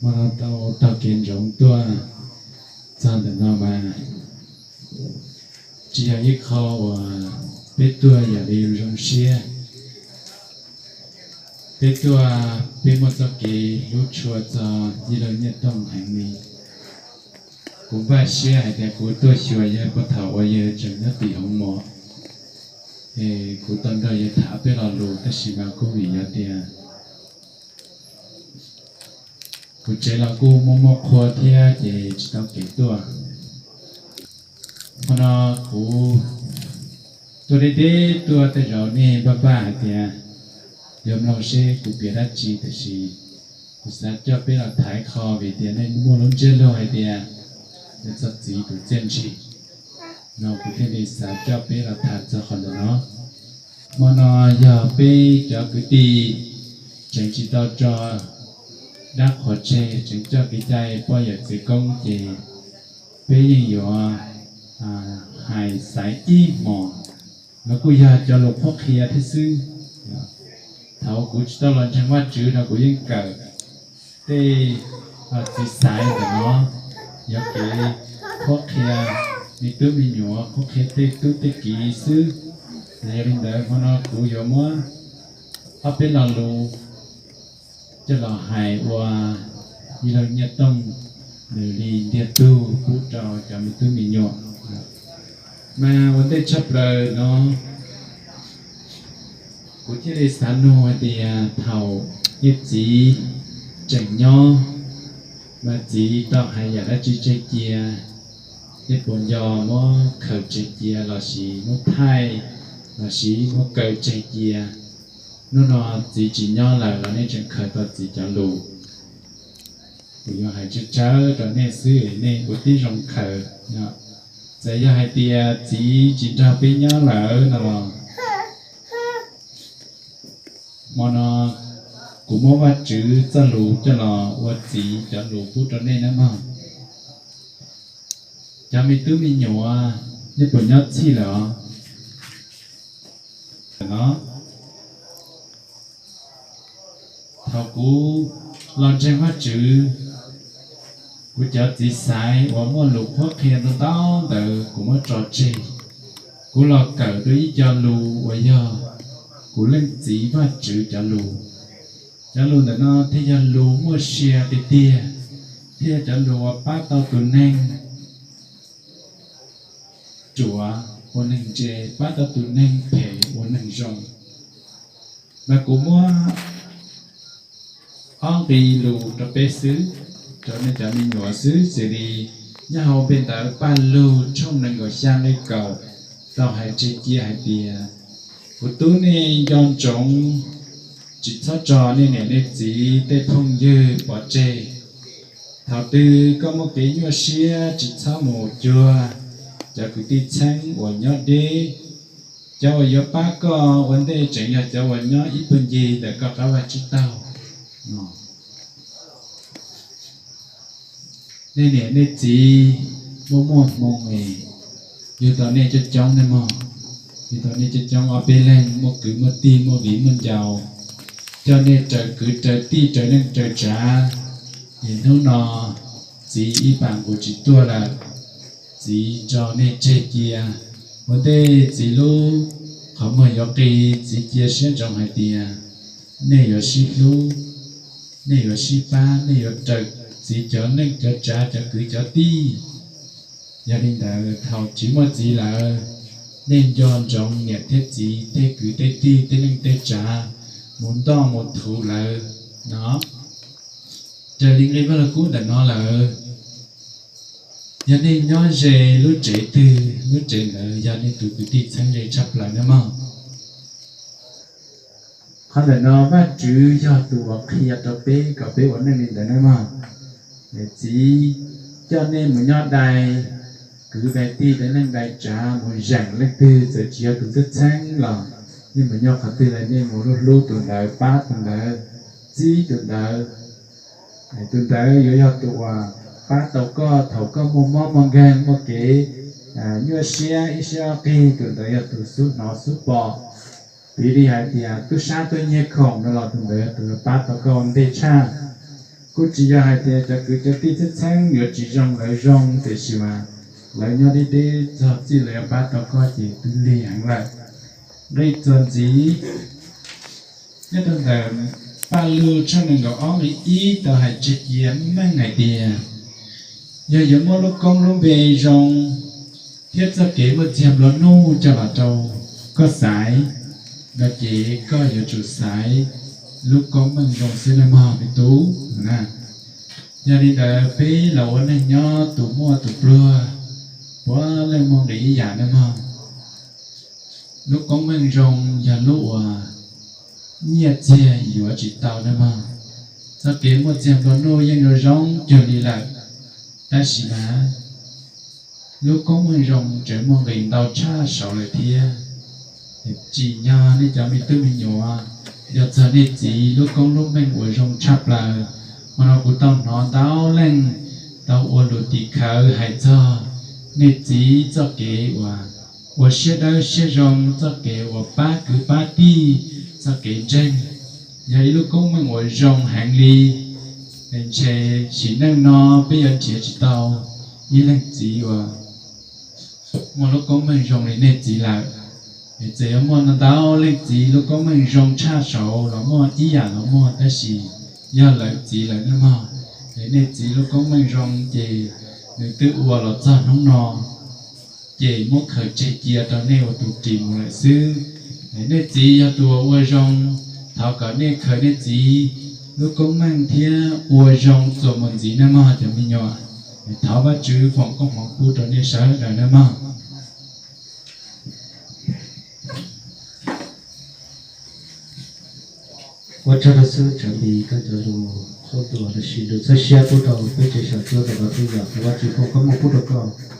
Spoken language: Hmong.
Tau taug kev ntsoov tuaj txog ntawm no mas tsis yog ib qho uas peb tuaj yam li zoo siab. Peb tuaj, peb muaj txoj kev hlub tshua txog Yij Laug Nyiaj Tooj heev li. Kuv npaj siab hais tias kuv tuaj xyuas yawg puag thaum uas yawg tseem nyob tim hoov mos, es kuv tau nrog yawg tham peb lo lus, tab sis mas kuj vim yog tias kuv tsev los kuj muaj muaj qhua thiab ces tsis tau kev tuaj. Hmo no kuv tuaj deb deb tuaj, tej zaum nej npaj npaj hais tias yuav mloog seb kuv piav dab tsi, tiam sis kuv xav coj peb los tham ib qho vim tias nej muaj lub ntsiab lus hais tias nej txog txiv tus txiaj ntsig no, kuv thiaj li xav coj peb los tham txog qhov ntawm no. Hmo no yog peb cov kwv tij tseem tsis tau tso dab qhuas tseg, tseem coj kev cai poj yawm txiv koob ces peb yeej yuav hais xaiv ib hmos. Los kuj yog cov lus qhuab qhia thiab xwb. Thaum kuv tsis tau los ntseeg Vajtswv no kuv yeej kawm tej txiv xaiv ntawm no, yog kev qhuab qhia me tub me nyuam, qhuab qhia tej tub tej kiv xwb. Yog li ntawd hmo no kuv yuav muab ob peb lo lus coj los hais ua Yij Laug Nyiaj Tooj nws li ntiag tug pub rau cov me tub me nyuam. Mas ua ntej tshaj plaws no kuv thiaj li xav nug hais tias thaum nej txiv tseem nyob mas txiv tau hais yam dab tsi tseg cia? Nej puas nco muab khaws tseg cia lossis muab thaij lossis muab kaw tseg cia? Hnub no txiv tsis nyob lawm los nej tseem khaws tau txiv cov lus? Kuv yuav hais tsawg tsawg rau nej xwb, nej ua tib zoo khaws. Txawm yog hais tias txiv tsis nrog peb nyob lawm no los hmo no kuv muab Vajtswv txoj lus coj los ua txiv cov lus pub rau nej nawb mog. Cov me tub me nyuam, nej puas nyob txhij lawm os? Thaum kuv los ntseeg Vajtswv, kuv cov txiv xaiv uas muaj lus qhuab qhia ntau ntau ntawd kuv muab tso tseg, kuv los kawm tau ib co lus uas yog kuv leej txiv Vajtswv cov lus. Cov lus ntawm no thiaj yog lus muaj sia tiag tiag, thiaj yog cov lus uas pab tau tus neeg ruam ua neeg ntse, pab tau tus neeg phem ua neeg zoo. Mas kuv muab ob nqi lus rau peb xwb, rau nej cov me nyuam xwb, xws li nyob hauv npe ntawv Paj Lug tshooj nees nkaum xya nqe kaum tau hais tseg cia hais tias, kuv tub nej nco ntsoov tsis txhob tso nej niam nej txiv tej phooj ywg pov tseg. Thaum twg koj muaj kev nyuaj siab tsis txhob mus cuag cov kwv tij txheeb uas nyob deb. Cov uas yuav pab koj ua ntej tseem yog cov uas nyob ib puag ncig ntawm koj qab vaj tsib taug. Nej niam nej txiv muaj muaj hmoo es yug tau nej coob coob nej mog, yug tau nej coob coob ob peb leeg, muaj kwv muaj tij muaj viv muaj ncaus, coj nej raws kwv raws tij raws neej raws tsav. Es hnub no txiv ib pas nqus tsis tuaj lawm, txiv tso nej tseg cia. Ua ntej txiv lub qhov muag yuav qi, txiv cia siab ntsoov hais tias nej yuav sib hlub, nej yuav sib pab, nej yuav raws txiv cov neej cov tsav cov kwv cov tij. Yog li ntawd thaum tsis muaj txiv lawm, nej nco ntsoov niam thiab txiv tej kwv tej tij tej neej tej tsav, mus ntoj mus thuv lawm no. Raws li nqe Vaj Lug Kub ntawm no lawm, yog nej nyob ze lub tsev twg, lub tsev ntawd yog nej tus kwv tij txheeb ze tshaj plaws nawb mog. Qhov ntawm no Vajtswv yog tus uas qhia rau peb kom peb ua neej li ntawd nawb mog. Txiv coj nej mus nyob dai, kwv dai tij dai neej dai tsav mus zeem leej twg, txawm tsis yog tus tub txheeb los nej mus nyob qhov twg los nej mus hlub hlub tus ntawd, pab tus ntawd, txib tus ntawd. Tus ntawd yuav yog tus uas pab tau koj thaum koj muaj mob muaj nkeeg, muaj kev nyuaj siab ib siab ob qig, tus ntawd yog tus xub hnov xub pom. Piv li hais tias tub sab tuaj nyiag khoom no los tus ntawd yog tus pab tau koj ua ntej tshaj. Kuj tsis yog hais tias cov kwv cov tij txheeb txheeb yuav tsis zoo, lawv zoo, tiam sis mas lawv nyob deb deb txog txij lawv yuav pab tau koj ces twb lig heev lawm. Nqe txuas ntxiv nyob rau ntawm Paj Lug tshooj nees nkaum ob nqe ib tau hais tseg cia meej hais tias yog yuav muab lub koob lub npe zoo thiab txoj kev muaj txiag nplua nuj coj los rau koj xaiv no ces koj yuav tsum xaiv lub koob meej zoo xwb nawb mog me tub. Yog li ntawd peb los ua neeg nyob tus muaj tus pluag puav leej muaj nqis ib yam nawb mog. Lub koob meej zoo yog lub uas nyiaj txiag yuav tsis tau nawb mog. Txoj kev muaj txiag nplua nuj yeej zoo zoo cuag li lawm, tab sis mas lub koob meej zoo tseem muaj nqis ntau tshaj saud lawm thiab. Tsim nyog nej cov me tub me nyuam, yog txog nej txiv lub koob lub meej uas zoo tshaj plaws, hmo no kuv tau hnov ntau leej tau ua lus tim khawv hais txog nej txiv txoj kev uas ua siab dawb siab zoo, txoj kev uas pab kwv pab tij, txoj kev ntseeg, yog ib lub koob meej uas zoo heev li. Ntshe sim neej no peb yuav nrhiav tsis tau ib leej txiv uas muaj lub koob meej zoo li nej txiv lawm. Es txawm yuav muaj ntau leej txiv lub koob meej zoo tshaj saud los muaj ib yam los muaj, tab sis yog lawv txiv lawm nawb mog. Es nej txiv lub koob meej zoo ces nws twb ua los txog hnub no, ces muab khaws tseg cia rau nej ua tus ris mus lawm xwb. Es nej txiv yog tus uas ua zoo, thov kom nej khaws nej txiv lub koob meej thiab ua zoo txuas mus ntxiv nawb mog cov me nyuam. Thov Vajtswv foom koob hmoov pub rau nej sawv daws nawb mog. Ua tsaug rau xib hwb Tsav Npis koj cov lus qhuab ntuas los sis lus txhawb siab pub rau peb tsev xyom cuab rau qhov twg yog thov Vajtswv foom koob hmoov pub rau koj.